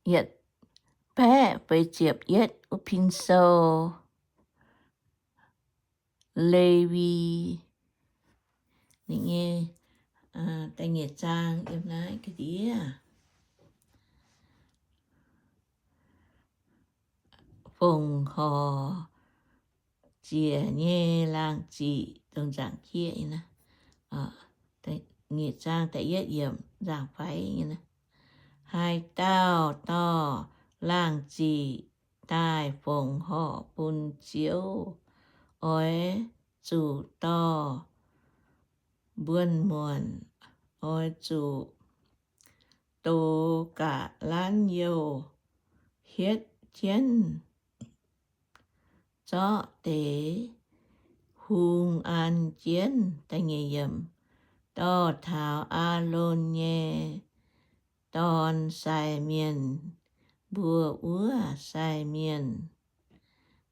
yietc baeqv feix ziepc yietv wuov pin sou, Lewi ninh nyei da'nyeic zaang yiem naaiv ga'ndiev. Fongc horc ziec nyei laangh ziqc, dongh nzaangc jieqv nyei naaiv. Nyeic zaang da'yietv yiemc, nzaangc faix nyei naaiv. Haaix dauh dorh laangh ziqc daaih fongc horc bun Ziouv, oix zuqc dorh mbuonx muonc, oix zuqc dox ga'lanv youh hietv jienv zorqv deix hung an jienv. Dorh taux Aalon nyei dorn sai mienh mbuo wuov, sai mienh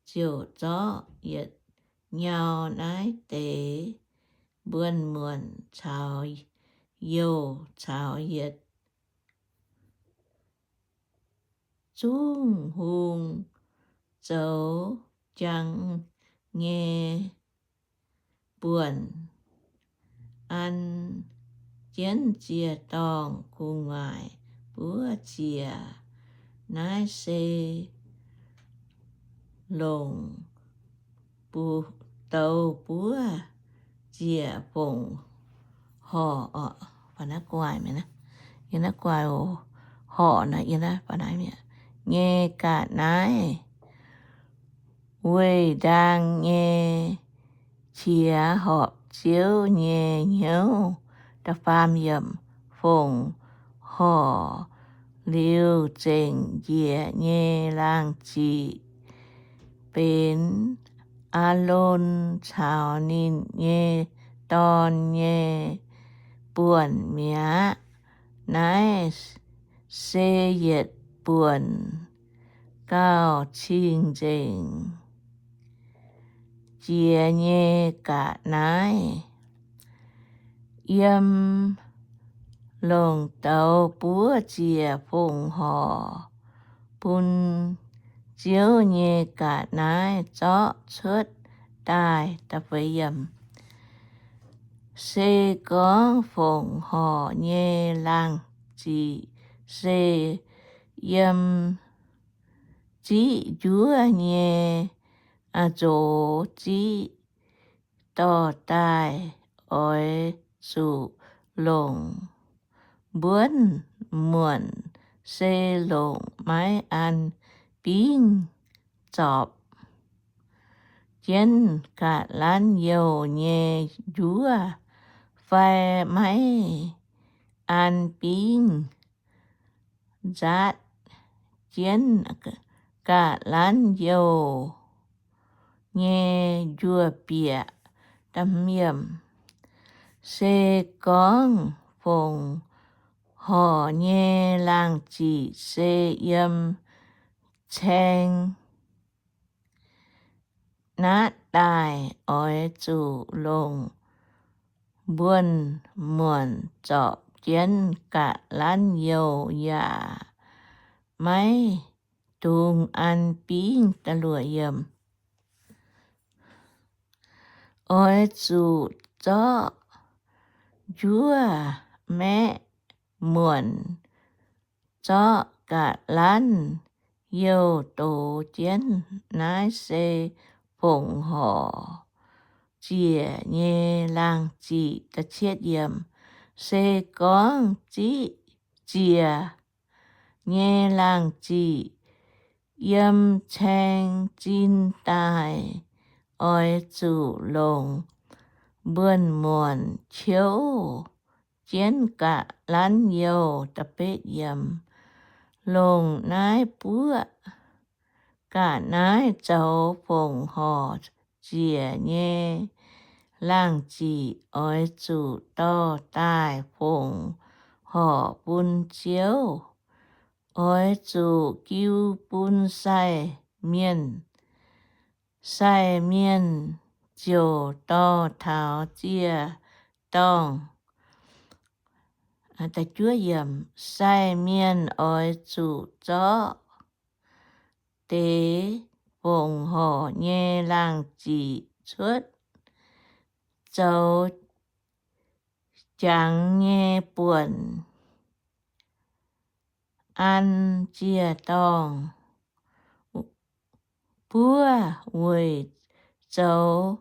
ziouc zorqv yietc nyau naaiv deix mbuonx muonc caux youh caux yietc zungv hung zoux jangx nyei buonc an jienv ziec-dorngh gu'nguaaic buov ziec. Naaiv se longc douz buov ziec fongc horc, horc nyei ga'naaiv weic ndaang nyei qiex horpc Ziouv nyei hnyouv. Da'faam yiemc, fongc horc liuz zengc njiec nyei laangh ziqc benx Aalon caux ninh nyei dorn nyei buonc mi'aqv. Naaiv se yietc buonc gauh cing-nzengc jiex nyei ga'naaiv. Yiem longc douz buov ziec fongc horc bun Ziouv nyei ga'naaiv zorqv cuotv daaih. Se gorngv fongc horc nyei laangh ziqc se yiem ziqv njuov nyei nzox ziqv dorh daaih, oix zuqc longc mbuonv muonc, se longc maiv an bingv zorpc jienv ga'lanv youh nyei njuov, fai maiv an bingv nzaatv jienv ga'lanv youh nyei njuov-bieqc. Se gorngv fongc horc nyei laangh ziqc se yiem caeng naatv daaih, oix zuqc longc mbuonx muonc zorpc jienv ga'lanv youh yaac maiv dungx an bingv. Oix zuqc zorqv njuov maeqv muonc, zorqv ga'lanv youh dox jienv. Naaiv se fongc horc ziec nyei laangh ziqc. Se gorngv ziqv ziec nyei laangh ziqc yiem caeng zinh daaih, oix zuqc longc mbuonx muonc qiouv jienv ga'lanv youh. Longc naaiv buoqv ga'naaiv zoux fongc horc ziec nyei laangh ziqc oix zuqc dorh daaih fongc horc bun Ziouv. Oix zuqc jiu bun sai mienh. Sai mienh ziouc dorh taux ziec-dorngh Sai mienh oix zuqc zorqv deix fongc horc nyei laangh ziqc cuotv, zoux jangx nyei buonc, an ziec-dorngh buov weic zoux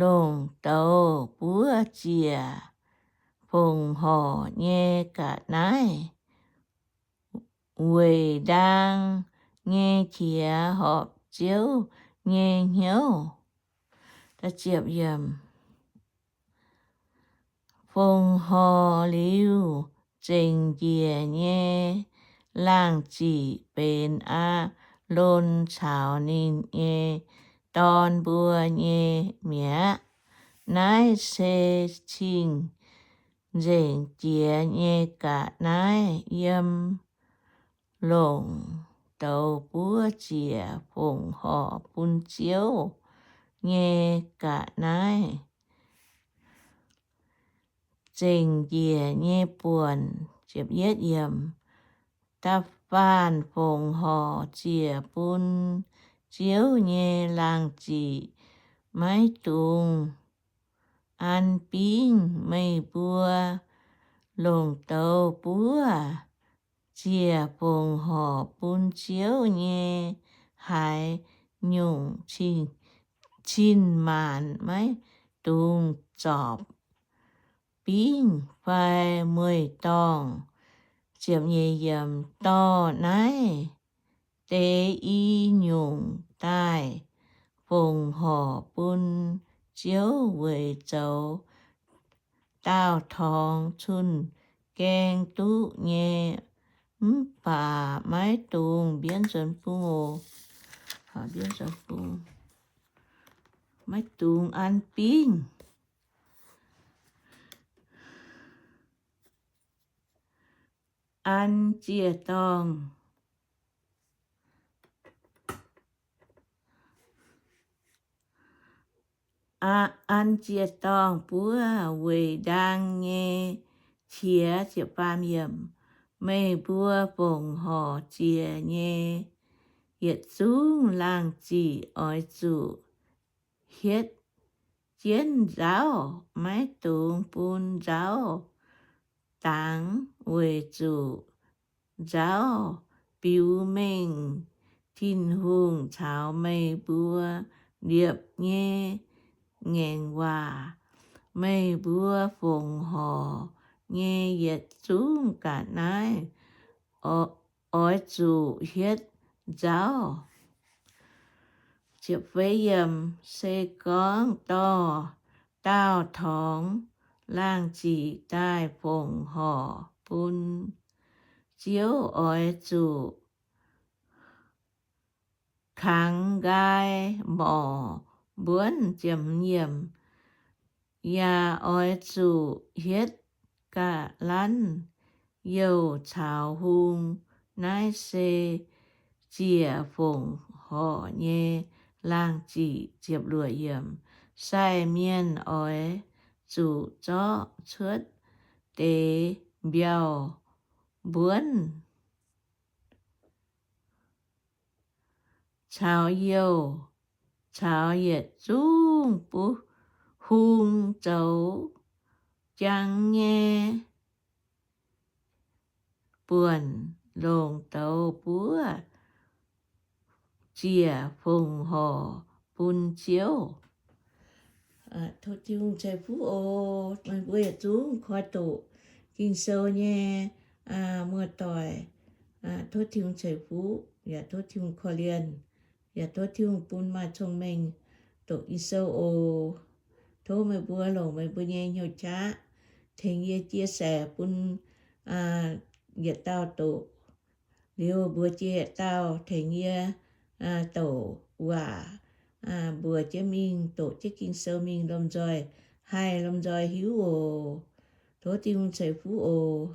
longc douz buov ziec fongc horc nyei ga'naaiv, weic ndaang nyei qiex horpc Ziouv nyei hnyouv. Fongc horc liuz, zengc njiec nyei laangh ziqc benx Aalon caux ninh nyei dorn mbuo nyei mi'aqv. Naaiv se cing-nzengc jiex nyei ga'naaiv, yiem longc douz buov ziec fongc horc bun Ziouv nyei ga'naaiv. Zengc njiec nyei buonc. Da'faanh fongc horc ziec bun Ziouv nyei laangh ziqc maiv dungx an bingv. Meih mbuo longc douz buov ziec fongc horc bun Ziouv nyei haaix nyungc cin-maanc maiv dungx zorpc bingv fai mueiz-dorngh. Dorh naaiv deix i nyungc daaih fongc horc bun Ziouv weic zoux daauh torngx cun-gaeng duqv nyei. Mv baac maiv dungx, mbienv nzuonx bung oc, maiv dungx an bingv. An ziec-dorngh, an ziec-dorngh buov weic ndaang nyei qiex. Meih mbuo fongc horc ziec nyei yietc zungv laangh ziqc oix zuqc hietv jienv nzauv, maiv dungx bun nzauv dangx, weic zuqc nzauv biux mengh Tin-Hungh caux meih mbuo liepc nyei ngaengc waac. Meih mbuo fongc horc nyei yietc zungv ga'naaiv oix zuqc hietv nzauv. Se gorngv dorh daauh torngx laangh ziqc daaih fongc horc bun Ziouv, oix zuqc kangx nqaai morc mbuonv. Yaac oix zuqc hietv ga'lanv youh caux hung. Naaiv se ziec fongc horc nyei laangh ziqc. Sai mienh oix zuqc zorqv cuotv deix mbiauh mbuonv caux youh caux yietc zungv hung zoux jangx nyei buonc longc douz buov ziec fongc horc bun Ziouv. Tov Tin-Hungh ceix fuqv oc. Meih mbuo yietc zungv koi doqc Ging-Sou nyei muoz-doic, tov Tin-Hungh ceix fuqv, yaac tov Tin-Hungh korv-lienh, yaac tov Tin-Hungh bun maaih cong-mengh doqc Ging-Sou oc. Tov meih mbuo longc meih mbuo nyei hnyouv qaqv tengx yie chia sẻ bun yietc dauh doqc. Liuz mbuox jiex yietc dauh tengx yie douc waac, mbuox jienv mingh doqc jienv Ging-Sou mingh lomh nzoih haih lomh nzoih hiuv oc. Tov Tin-Hungh ceix fuqv oc.